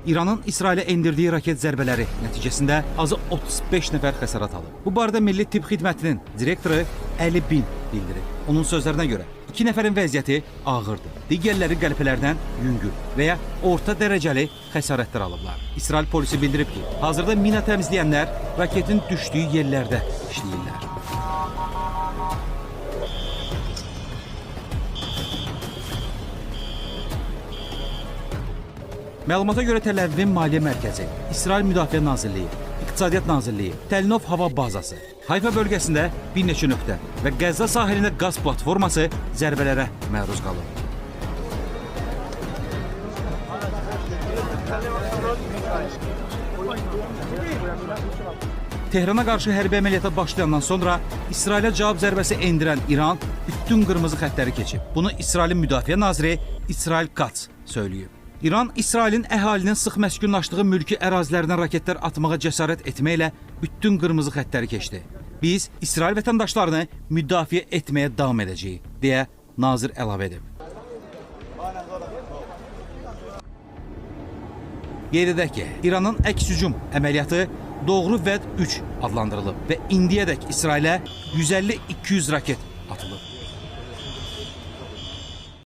İranın İsrailə endirdiyi raket zərbələri nəticəsində azı 35 nəfər xəsarət alıb. Bu barədə Milli Tibb Xidmətinin direktoru Əli Bin bildirib. Onun sözlərinə görə 2 nəfərin vəziyyəti ağırdır. Digərləri qəlpələrdən yüngül və ya orta dərəcəli xəsarətlər alıblar. İsrail polisi bildirib ki, hazırda mina təmizləyənlər raketin düşdüyü yerlərdə işləyirlər. Məlumata görə Təl-Əvivin Maliyyə Mərkəzi, İsrail Müdafiə Nazirliyi, İqtisadiyyat Nazirliyi, Tel-Nov hava bazası, Hayfa bölgəsində bir neçə nöqtə və Qəzza sahilində qaz platforması zərbələrə məruz qalıb. Tehrana qarşı hərbi əməliyyata başlayandan sonra İsrailə cavab zərbəsi endirən İran bütün qırmızı xəttləri keçib. Bunu İsrailin Müdafiə naziri İsrail Katz söyləyib. İran İsrailin əhalinin sıx məskunlaşdığı mülki ərazilərinə raketlər atmağa cəsarət etməklə bütün qırmızı xəttləri keçdi. Biz İsrail vətəndaşlarını müdafiə etməyə davam edəcəyik, deyə nazir əlavə edib. Qeyd edək ki, İranın əks hücum əməliyyatı Doğru Vəd 3 adlandırılıb və indiyədək İsrailə 150-200 raket atılıb.